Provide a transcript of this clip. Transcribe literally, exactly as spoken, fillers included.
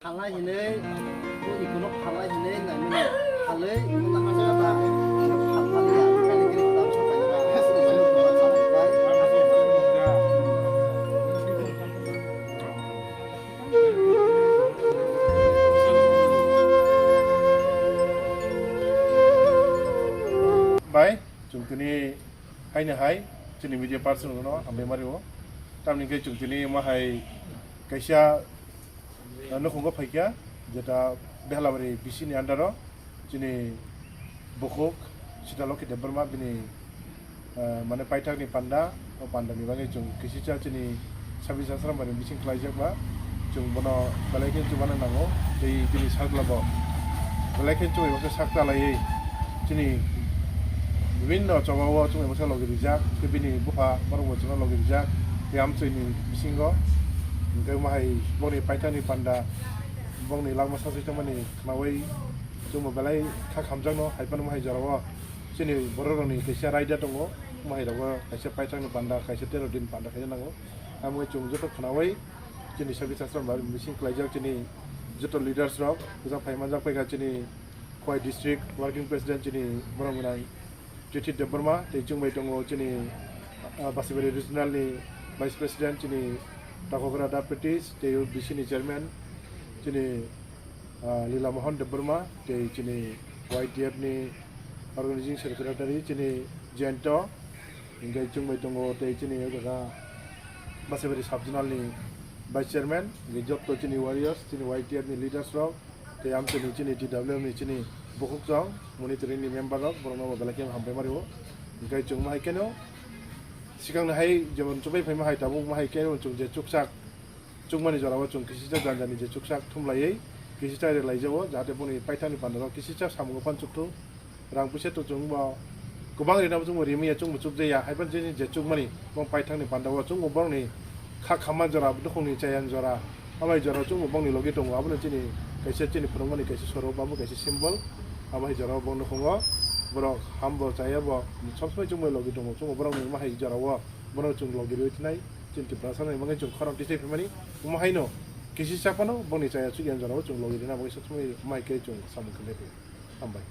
Phalnai hinwi, ikono phalnai hinwi naimani phalwi, ikono hasta ta phalmani ya, kali kiri ta sokai ta. Bai, chwng tini haino hai, chini media person no hambai mari o. Tamni khe chwng tini ma hai kaisa Ah, nukhungo phaikha, jeta Behlabari B C ni under o chini bukhuk Sita Lokhi Debbarma bini, ah, mane paithakni panda, o pandani bagwi chwng kisisa chini Sabis Asrambari bising khlaijak ba, chwng bono belai khe chubana nango, tei bini sakla bo belai khe chubui bo khe sak chalaiwi chini bibinno choba o chwng bo logi rijak, tei bini bupha borok bo chwngno logi rijak, tei amchwini bisingo hwnkhe mahai boni paithakni panda. Bongni langma sasui tongmani khnaui chwngbo belai kha khamjakno hai phano mahai jorao chini bororokni kaisa raida tongo, mahairogo kaisa paithakni panda, kaisa tero din panda khaina nango. Amo chwng joto khnaui chini Sabis Asrambari bising khlaijak chini joto leaders rok, bwsa phai manjak paikha chini Khowai district working president chini borok gwnang Jyoti Debbarma, tei chwngbai tongo chini, ah, Basibari Regional ni Vice President chini Takhokra Diabetes, tei B C ni Chairman chini, ah, Lila Mohan Debbarma, tei chini Y T F ni Organizing Secretary chini Jayanta, hingke chwngbai tongo tei chini o jaga Basibari Sub Zonal ni Vice Chairman, hingke joto chini warriors, chini Y T F ni leaders rok, tei amchini chini T W M ni chini bukhuk chwng monitoring ni member rok, borokno bo belai khe hambai mari o. Hingke chwng ma hai kheno, sikang ni hai jemon chubai phaima hai tabuk ma hai kheno chwng je chukchak chukmani jorao chwng kisisa janjani je chukchak thumlaiwi kisisa relaijao, jahate boni paithakni pandaro kisisa samungo phan chukthung. Rang puisa to chwngbo kwbang rina chwngbo rimaya chwngbo chukjaya, hai phano chini je chukmani bo paithakni pandao chwngbo borokni kha khamma jora, nukhungni chaya jora, amai jora chwngbo bongni logi tongo. Abono chini kaisa chini phwrwngmani kaisa sorok, abo kaisa symbol. Abo hai jora bo nukhungo borok hambo chaya bo sob somoi chwngbo logi tongo, chwngbo borokni ma hai jorao bono chwng logi rwi thinai. Chini Tiprasa ni bagwi chwng khorang tisai phaimani, omo haino kisisa phano bongni chaya chukya jorao chwng logi rina bagwi sob somoi mai khe chwng samung khlai phaio. Hambai.